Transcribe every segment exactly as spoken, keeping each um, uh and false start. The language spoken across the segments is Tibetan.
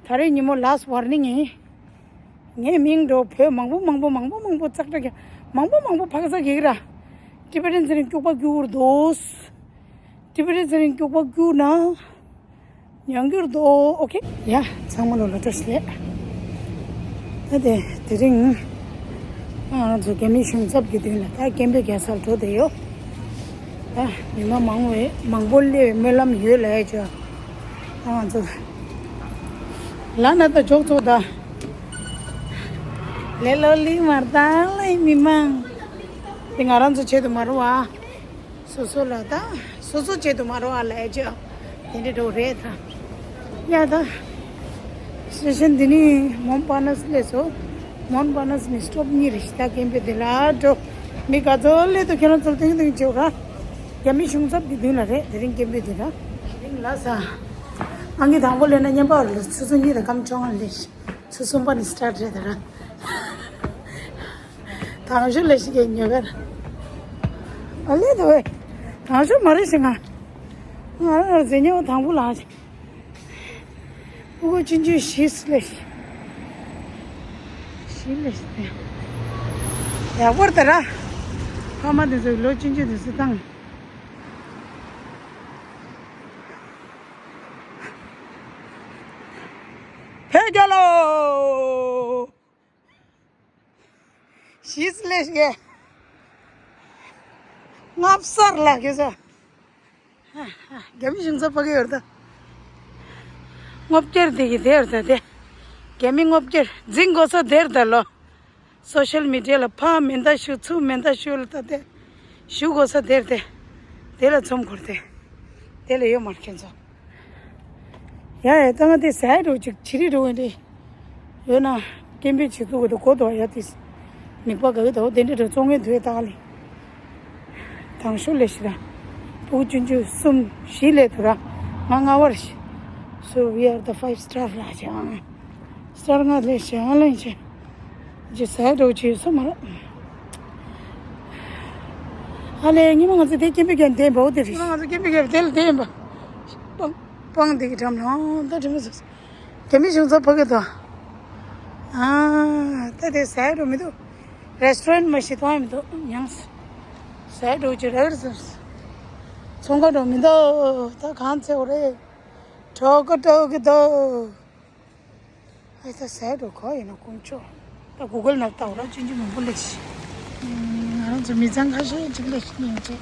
ད་རེས་ཉིན་མོ་last warning ཡིན། ངའི་མིང་འགྲོ་བོད་མང་པོ་མང་པོ་མང་པོ་མང་པོ་ཙག་ཙག་གི་མང་པོ་མང་པོ་ཕག་ཚག་གི་ར། ཊི་བེ་ཊན་ཚེ་རིང་སྐྱུག་པ་སྐྱུག་རྡོས། ཊི་བེ་ཊན་ཚེ་རིང་སྐྱུག་པ་སྐྱུག་ན། ཉང་གུར་དོ། ཨོ་ཁེ། ཡ། ཚང་མ་ལོ་ལ་བཀྲ་ཤིས་བདེ་ལེགས། ད་དེ་དེ་རིང་ང་ཚོ་རྒྱ་མི་གཞུང་ཚབ་ཀྱི་མདུན་ལ་ད་སྐད་འབོད་རྒྱག་སར་འགྲོ་བསྡད་ཡོད། ད་མི་མང་མང་བས་མང་པོ་སླེབས་པའི་སྨོན་ལམ་ཡོད་ལབ་ཡས་ཅོ། ད་ང་ཚོ་ལ་ན་ད་འཇོག་ཚོ་ད་ལེ་ལོ་ལི་མར་ད་ལའི་མི་མང་དེ་ང་རང་ཚོ་ཆེད་དུ་མ་རུ་བ། སོ་སོ་ལ་ད་སོ་སོ་ཆེད་དུ་མ་རོ་ཨ་ལ་ཨེ་ཅོ་དེ་འདྲ་འགྲོ་རེད་ད། ཡ་ད་སི་ཊེ་ཤན་འདི་ནི་མོན་པ་ནས་སླེབས་སོ། མོན་པ་ནས་ནི་སི་ཊོབ་གཉིས་རེད་ཤི་ད་སྐད་འབོད་དེ་ལ་འགྲོ། མི་ག་ཚོད་སླེབས་འདུག་ཁྱེད་རང་ཚོ་ཏིང་ཏིང་བྱེད་ར། རྒྱ་མི་གཞུང་ཚབ་ཀྱི་མདུན་ལ་རེད་དེ་རིང་སྐད་འབོད་དེ་ར། དེ་རིང་ལ་ས་ཨང་ཀི་དང་པོ་སླེབས་ན་མཉམ་པ་རེད་ལ་ཆུ་ཚོད་གཉིས་དང་སྐར་མ་བཅོ་ལྔ་སླེབས་ཤི། ཆུ་ཚོད་གསུམ་པ་ནས་སི་ཊར་ཊི་རེད་ད་ར། དང་ཤོས་ལས་ཤིག་གི་ཉོ་གར། ཨ་ལེ་དོ་བས། དང་ཤོས་མ་རེད་ཤི་ང་། ང་རང་རྫི་ཉོ་དང་པོ་ལ་ཤི། ཕྲུ་གུ་ཆུང་ཆུང་བཞི་སླེབས་ཤི། བཞི་སླེབས་ཤི་ཏེ། ཡག་པོ་རེད་ད་ར། ཕ་མ་དེ་ཚོས་ལོ་ཆུང་ཆུང་དེ་ཚོ་བཏང་། བོད་རྒྱལ་ལོ། ཤིས་ལེ་ཤི་གེ། ལྔ་བཅུ་ལ་གེ་ས། རྒྱ་མི་གཞུང་ཚབ་ཕ་གི་ཡོད་ད། ལྔ་བཅུ་དེ་གི་དེར་ད་དེ། རྒྱ་མི་ལྔ་བཅུ་འཛིན་དགོས་ས་དེར་ད་ལོ། སོ་ཤལ་མི་ཌི་ཡ་ལ་ཕ་མེ་མདའ་གཞུ་ཚུར་མེ་མདའ་གཞུ་ལ་ད་དེ། གཞུ་དགོས་ས་དེར་དེ། དེ་ལ་ཚོམ་འཁོར་དེ། དེ་ལ་ཡོད་མར་ཁྱེད་ཚོ། ཡ་ཡ་ད་ང་དེ་ཟས་འགྲོ་ཅིག་ཕྱི་རི་འགྲོ་འདི། ཡོད་ན་སྐད་འབོད་བྱེད་ཚུགས་དགོས་འདུག་གོ་དོ་ཡ་དེ། མིག་པ་ག་གི་དོ་དེ་འདྲ་འགྲོ་བཙོང་ངེས་འདུག་ད་ལི། དང་ཤོས་ལས་ཤི་ར། ཕྲུ་གུ་ཆུང་ཆུང་གསུམ་བཞི་སླེབས་འདུག་ར། ང་ལྔ་པ་རེད་ཤི། So we are the five star ལ་ཅང་། སི་ཊར་ལྔ་སླེབས་ཤི་ཨང་ལན་ཅི། ཅི་ཟས་འགྲོ་ཅི་སོ་མ་ར། ཨ་ལེ་ཉི་མ་ང་ཚོ་དེ་སྐད་འབོད་རྒྱག་འདེམས་པ་འོ་དེ་རེད། ཉི་མ་ང་ཚོ་སྐད་འབོད་རྒྱག་དེ་ལ་འདེམས་པ། སྤང་སྤང་དེ་གི་འགྲམ་ལ་ཨང་ད་དྲི་མ་ཟ། རྒྱ་མི་གཞུང་ཚབ་ཕ་གི་དོ། ཨ་ད་དེ་ཟས་འགྲོ་མི་འདུག་རེ་སི་ཊོ་རན་མ་ཤི་ཐོང་མི་འདུག་ཡང་ཟས་འགྲོ་ཅི་རེ་རེ་ཟ། ཚོང་ཁང་འགྲོ་མི་འདུག་ད་གང་ཚེ་འོ་རེད། གྲོགས་ཀ་གྲོགས་ཀི་འདུག་ཨེ་ད་ཟས་འགྲོ་གོ་ཡིན་ན་དཀོན་མཆོག་ད་གུ་གལ་ནང་ལྟ་བ་ལ་ཅི་འཇི་མང་པོ་ལས་ཤི། ང་རང་ཚོ་མི་ཚང་ཁ་ཤས་ཅིག་ལས་ཤི་ཉན་ཆེ།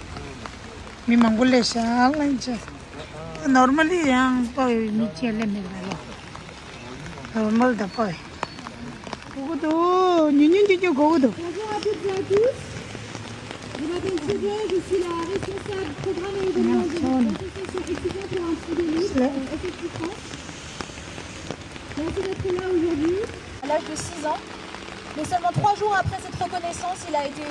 མི་མང་པོ་ལས་ཤ་ལན་ཆེ། ནོར་མ་ལི་ཡང་པོ་མི་ཅི་ལས་མེད་ལ་ལོ། ནོར་མལ་ད་པོ། གུ་གུ་དུ་ཉུ་ཉུ་ཉུ་ཉུ་གུ་གུ་དུ། Bonjour à toutes et à tous. Je m'appelle Thibaut, je suis la responsable programme et événements de l'association étudiante pour un petit délice, euh, S S Q France. Merci d'être là aujourd'hui. À l'âge de six ans, mais seulement trois jours après cette reconnaissance, il a été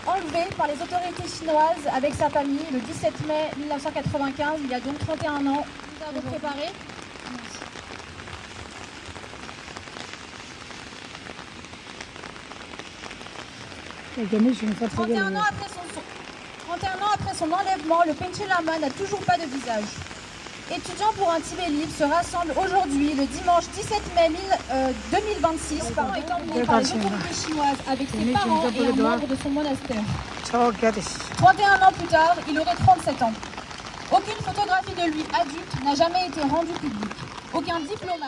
enlevé par les autorités chinoises avec sa famille le dix-sept mai mille neuf cent quatre-vingt-quinze, il y a donc trente et un ans. Nous avons préparé. Trente et un ans après son, son- trente et un ans après son enlèvement, le Panchen Lama n'a toujours pas de visage. Étudiants pour un Tibet libre se rassemblent aujourd'hui, le dimanche dix-sept mai mille, euh, deux mille vingt-six, par, est emmené par les autorités chinoises avec ses parents et un membre de son monastère. Trente et un ans plus tard, il aurait trente-sept ans. Aucune photographie de lui adulte n'a jamais été rendue publique. Aucun diplôme.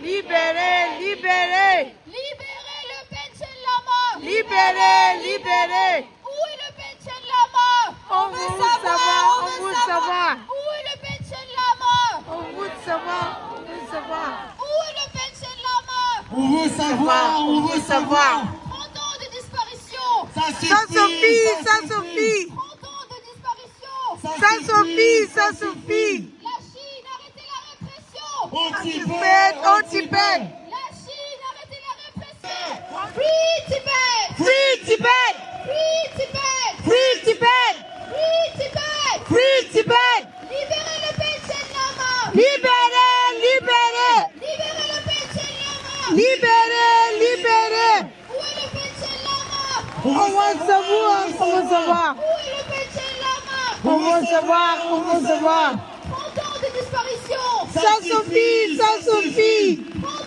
Libérez, libérez. Libérez le Panchen Lama. Libérez, libérez. Où est le Panchen Lama? On veut savoir, on veut savoir. Où est le Panchen Lama? On veut savoir, on veut savoir. Où est le Panchen Lama? On veut savoir, on veut savoir. Trente ans de disparition. Ça suffit, ça suffit. Trente ans de disparition. Ça suffit, ça suffit. La Chine, arrêtez la répression. Au Tibet, au Tibet. La Chine, arrêtez la répression. Free Tibet. Free Tibet. Free Tibet. Free Tibet. Free Tibet. Free Tibet. Libérez le Panchen Lama. Libérez, libérez. Libérez le Panchen Lama. Libérez, libérez. Où est le Panchen Lama? On veut savoir, on veut savoir. Où est le Panchen Lama? On veut savoir, on veut savoir. Trente ans de disparition. Ça suffit, ça suffit. Trente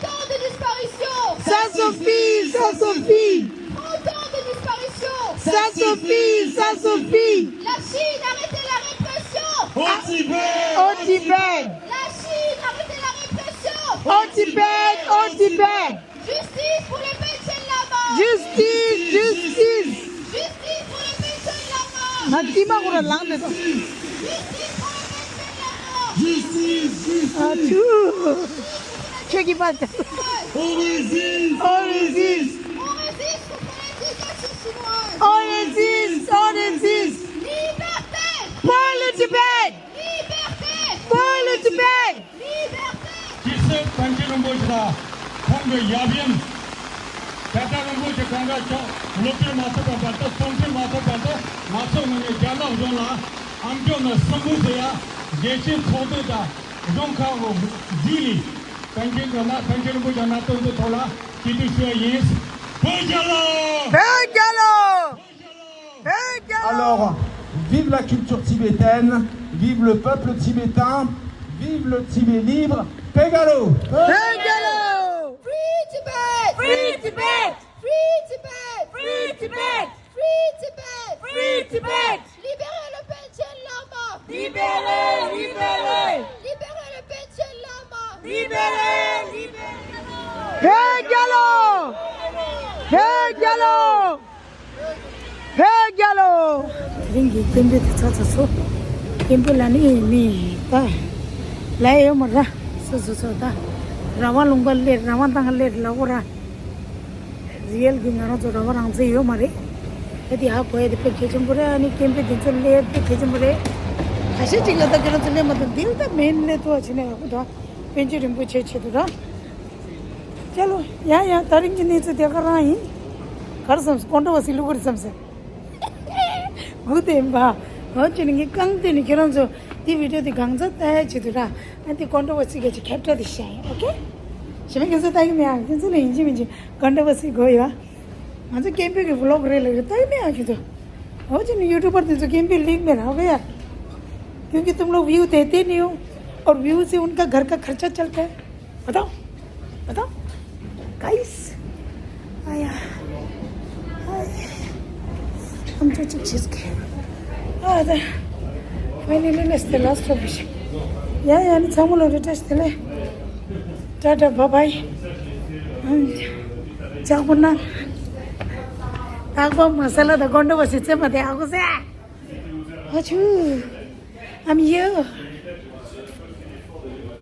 Suffit, ça suffit. La Chine, arrêtez la répression. Au Tibet. Au Tibet. La Chine, arrêtez la répression. Au Tibet, au Tibet. Justice pour les Panchen Lama. Justice, justice. Justice pour les Panchen Lama. ང་ལྟད་མོ་ཁོ་རང་ལངས་ཏེ་ད། Justice pour les Panchen Lama. Justice, justice. ཨ་ཆུ། ཁྱེད་ཀྱི་པ་ད། On résiste. On résiste. On résiste contre la dictature chinoise. On résiste, on résiste. Liberté. Pour le Tibet. Liberté. Pour le Tibet. Liberté. སྤྱི་སྲིད་པཎ་ཆེན་རིན་པོ་ཆེ་དང་ཁོང་གི་ཡབ་ཡུམ་ཏེ་ཏེ་རིན་པོ་ཆེ་གང་ག་ཅོག་སློབ་སྟོན་མ་ཐུབ་པ་བར་དུ་གཏོང་ཕྱིར་མ་ཐུབ་བར་དུ་ང་ཚོ་ངོས་ནས་རྒྱ་ནག་གཞུང་ལ་ཨམ་ཅོག་ནས་སྲིན་འབུ་ཟེར་ཡ་རྒྱལ་སྤྱིའི་ཚོགས་སྡེ་དང་གཞུང་ཁག་གིས་གཟིགས་ནས་པཎ་ཆེན་གྱི་གནད་པཎ་ཆེན་རིན་པོ་ཆེའི་གནད་དོན་འདི་ཐོག་ལ་ཞིབ་འཇུག་ཞུ་བ་ཡིན། བོད་རྒྱལ་ལོ། བོད་རྒྱལ་ལོ། Alors, vive la culture tibétaine, vive le peuple tibétain, vive le Tibet libre, Pegalo. Free Tibet! Free Tibet! Free Tibet! Free Tibet! Free Tibet! Free Tibet! Libérez le Panchen Lama! Libérez, libérez! Libérez le Panchen Lama! Libérez, libérez! Pegalo! Pegalo! བོད་རྒྱལ་ལོ། དེ་རིང་གི་སྐད་འབོད་དེ་ཚར་ཚར་སོང་། སྐད་འབོད་ལ་ནི་མི་ད་ལ་ཡོད་མ་ར། སོ་སོ་སོ་ད་རང་དབང་ལུང་པ་སླེབས། རང་དབང་ཐང་སླེབས་ལ་འོ་ར། རི་ཡལ་གྱི་ང་རང་ཚོ་རང་དབང་རང་བཙན་ཡོད་མ་རེད། ད་དེ་ཧ་གོ་ཡ་དེ་དཔེ་གལ་ཆེན་པོ་རེད། ཨ་ནི་སྐད་འབོད་དེ་ཚོ་སླེབས་དཔེ་གལ་ཆེན་པོ་རེད། ཁ་ཤས་ཅིག་ལ་ད་ཁྱེད་རང་ཚོ་སླེབས་མ་ཐུབ། འདི་ལ་ད་མེད་སླེབས་ཐུབ་པ་བྱས་ན་ཡག་པོ་འདུག་པཎ་ཆེན་རིན་པོ་ཆེ་ཆེད་དུ་ར། ཅ་ལོ། ཡ་ཡ། ད་རིང་གི་གནས་ཚུལ་དེ་ག་རང་ཡིན། ག་རེ་བསམ་སོང་། ཀོན་ཊོ་ཝར་སི་བླུག་གི་རེད་བསམ་སོང་། སྒུག་བསྡད་ཡིན་པ། འོ་ཅི་ནི་ངས་རྐང་སྟེང་ནས་ཁྱེད་རང་ཚོ་འདི་བི་ཌི་ཡོ་འདི་གང་ཚ་ལྟ་ཡ་ཆེད་དུ་ར། ཨ་འདི་ཀོན་ཊོ་ཝར་སི་གི་ཅིག་ཁྱབ་བསྒྲགས་དེ་བྱས་ཡིན། ཨོ་ཁེ། གཞན་པ་ཁྱེད་ཚོ་ལྟ་གི་མེད་ཨ། ཁྱེད་ཚོ་ལ་ཡིན་གཅིག་མིན་གཅིག་ཀོན་ཊོ་ཝར་སི་དགོས་ཡོད་ཨ། ང་ཚོ་སྐད་འབོད་ཀྱི་བི་ལོག་རེད་ལབ་ཡོད། ལྟ་གི་མེད་ཨ་ཁྱེད་ཚོ། འོ་ཅི་ནི་ཡུ་ཊུབ་པར་དེ་ཚོ་སྐད་འབོད་ལིག་མེད་ར། ཨོ་ཁེ་ཡ། क्योंकि तुम लोग व्यू देते नहीं हो और व्यू से उनका घर का खर्चा चलता है। बताओ, बताओ, गाइस। आया, आया। हम तो चुप चुप के। आ, the-, finally, let's the last of it. या, या, नहीं, सामूलो, let's the ले। टाटा, बाय बाय। हम, चाकू ना। ताकबा मसाला द गोंडो बसी से मते आगो से। Achoo! I'm here.